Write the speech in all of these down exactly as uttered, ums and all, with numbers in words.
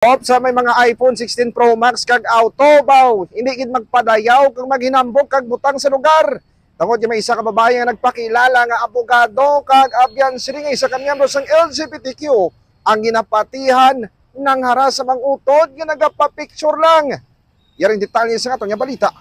Op sa may mga iPhone sixteen Pro Max kag auto, baw, hindi gid magpadayaw kag maghinambog kag butang sa lugar. Tungod nga may isa ka babayi nga nagpakilala nga abogado kag abyan sini nga isa ka miyembro sang L G B T Q ang ginapatihan, nangharas sa mga utod nga nagapapicture lang. Yari ang detalye sa aton nga balita.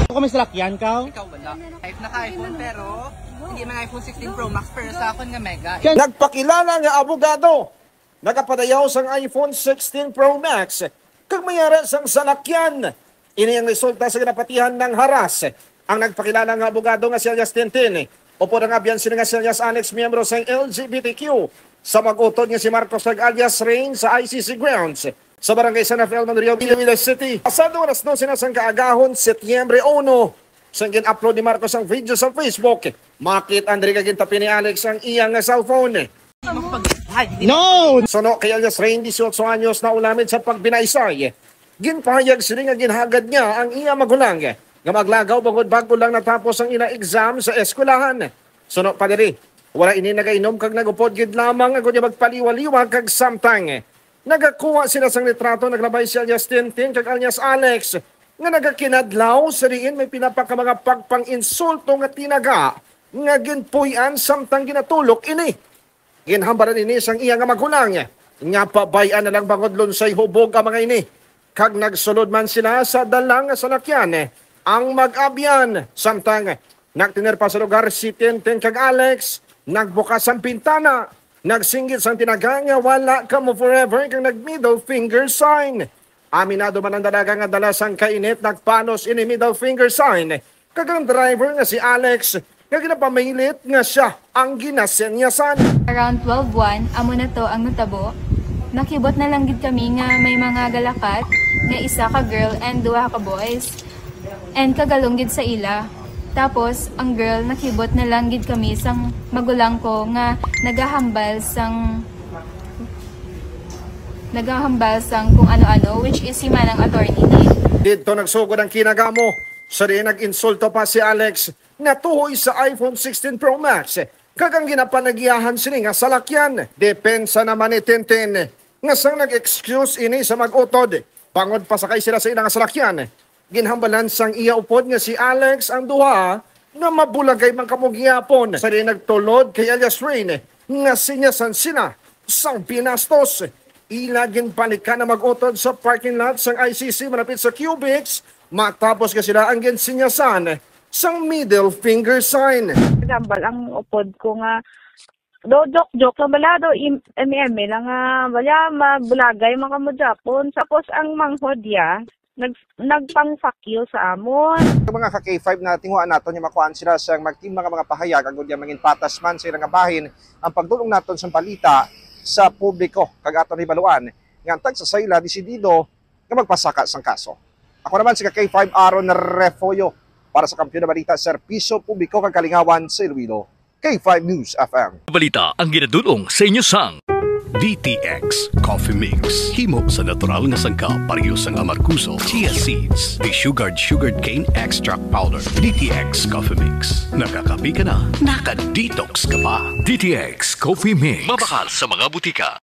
Ako may salakyan ka? Ikaw wala. Naka-iPhone pero hindi man iPhone sixteen Pro Max pero sa akon nga mega. Nagpakilala nga abogado, nagapadayaw sang iPhone sixteen Pro Max kag may ara sang salakyan. Ini ang resulta sa ginapatihan, nangharas ang nagpakilala nga abogado nga si alias Tintin, upod ang abyan sini nga si alias Alex, miyembro sang L G B T Q, sa mag-utod nga si Marcos kag alias Rain sa I C C grounds sa Barangay San Rafael, Monreal, Iloilo City. Pasado alas dose na sang kaagahon, Setyembre uno, sang gin-upload ni Marcos ang video sa Facebook, makit-an diri nga gintapi ni Alex ang iya nga cellphone. No! Suno kay alias Rain, dieciocho anyos, na ulamid sa pagbinaysay, ginpahayag sini nga ginhagad niya ang iya magulang nga maglagaw bangod bag-o lang natapos ang ila exam sa eskwelahan. Suno pa diri, wala ini nagainom kag nagupod gid lamang agod nga magpaliwaliwa kag samtang nagakuha sila sang litrato, naglabay si alias Tintin kag alias Alex nga nagakinadlaw sa diin may pila pa ka mga pagpang-insulto nga tinaga nga ginpuy-an samtang ginatulok ini. Ginhambalan ini sang iya nga magulang nga pabay-an na lang bangod lunsay hubog ang mga ini, kag nagsulod man sila sa dala nga salakyan ang mag-abyan. Samtang nagtener pa sa lugar si Tintin kag Alex, nagbukas ang bintana, nagsinggit sang tinaga nga wala kamo forever kag nag-middle finger sign. Aminado man ang dalaga nga dala sang kainit, nagpanos ini middle finger sign kag ang driver nga si Alex nga ginapamilit nga sia ang ginasenyasan. Around twelve one, amo na to ang natabo. Nakibot na lang gid kami nga may mga galakat nga isa ka girl and duha ka boys. And kagalong gid sa ila. Tapos, ang girl, nakibot na lang gid kami sang magulang ko nga nagahambal sang nagahambal sang kung ano-ano, which is si Manang Attorney ni. Didto nagsugod ang kinagamo, sa diin nag-insulto pa si Alex natuhoy sa iPhone sixteen Pro Max kag ang ginapanagiyahan sini nga salakyan. Depensa naman ni Tintin nga sang nag-excuse ini sa mag-utod bangod pasakay sila sa ila nga salakyan, ginhambalan sang iya upod nga si Alex ang duha nga mabulagay man kamo gihapon. Sa diin nagtulod kay alias Rain nga sinyasan sila sang binastos. Ila ginbalikan ang mag-utod sa parking lot sang I C C malapit sa Cubics, matapos nga sila ang ginsinyasan sang middle finger sign. Gambal ang upod ko nga do joke-joke lang bala, do im- eme-eme lang nga bala, mabulagay man kamo Japon. Tapos ang manghod ya, nag nagpang-fuck you sa amon. Mga ka K five, natinguhaan naton nga makuhaan sila sang magtima nga mga pahayag agud nga mangin patas man sa ila nga bahin ang pagdul-ong naton sang balita sa publiko, kag aton hibaluan nga ang tagsa sa ila desidido nga magpasaka sang kaso. Ako naman si ka K five Aaron Refollo para sa Kampiyon na Balita, Serbisyo Publiko kag Kalingawan sa Iloilo, K five News F M. Balita ang ginadul-ong sa inyo sang D T X Coffee Mix. Himo sa natural nga sangkap, pareho sang amargoso, chia seeds, desugared sugarcane extract powder. D T X Coffee Mix. Nakakape ka na, naka-detox ka pa. D T X Coffee Mix. Mabakal sa mga butika.